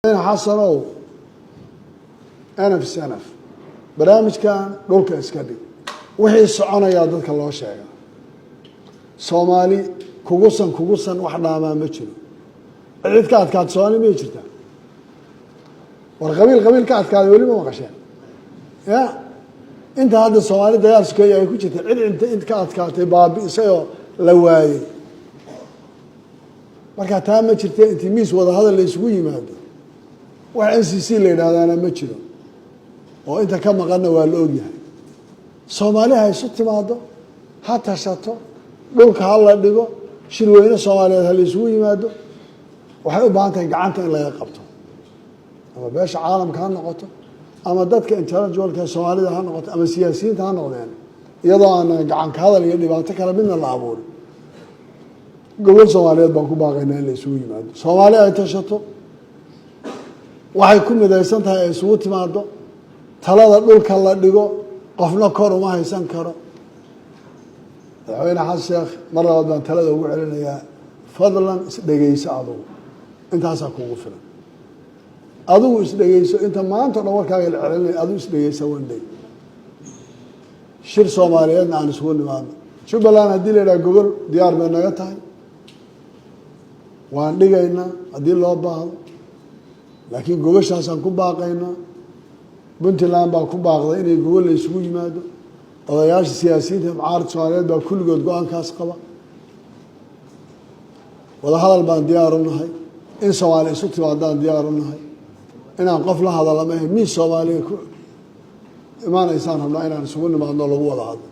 Xasanow, enough is enough. Barnaamijkan dhulka iska dhig. Wixii soconayaa dadka loo sheega. Soomaali kugusan kugusan wax dhaamaa ma jiro. Cid ka adkaata Soomaali may jirtaa? War, qabiil qabiil ka adkaaday weli ma maqasheen? Ya, inta hadda Soomaali dagaal sukeeya ay ku jirta, cid inta int ka adkaatay baabi'isay oo la waayey. Marka taa ma jirte. Intii miis wada hadal la isugu yimaado, wax NCC la yidhahdaana ma jiro, oo inta ka maqanna waa la ogyahay. Soomaali ha isu timaado, ha tashato, dhulka ha la dhigo, shirweyne Soomaaliyeed ha la isugu yimaado. Waxay u baahan tahay gacanta in laga qabto, ama beesha caalamka ha noqoto, ama dadka intellectualka Soomaalida ha noqoto, ama siyaasiyiinta ha noqdeen, iyadoo aanan gacanka hadal iyo dhibaato kale midna la abuurin. Gobol Soomaaliyeed baan ku baaqaynaa in la isugu yimaado, Soomaali ay tashato, waxay ku midaysan tahay ay isugu timaado, talada dhulka la dhigo. Qofna kor uma haysan karo. Madaxweyne Xasan Sheekh, mar labaad baan talada ugu celinayaa: fadlan isdhegeyso adugu, intaasaa kugu filan. Adigu isdhegeyso. Inta maanta o dhan warkaaga la celinaya, adigu isdhegeysa. One day shir Soomaaliyeedna aan isugu nimaadno. Jubbaland haddii la yidhaha gogol diyaar bay naga tahay, waan dhigaynaa haddii loo baahdo, laakiin gogashaasaan ku baaqaynaa. Puntland baa ku baaqday inay gogol la isugu yimaado. Odayaasha siyaasiyiinta, mucaaradka Soomaaliyeed baa kulligood go-aankaas qaba. Wadahadal baan diyaar u nahay, in Soomaaliya isu timaadaan diyaar u nahay. Inaan qof la hadala maahe, miis Soomaaliya ku imaanaysaan rabnaa inaan isugu nimaadno, lagu wada hadlo.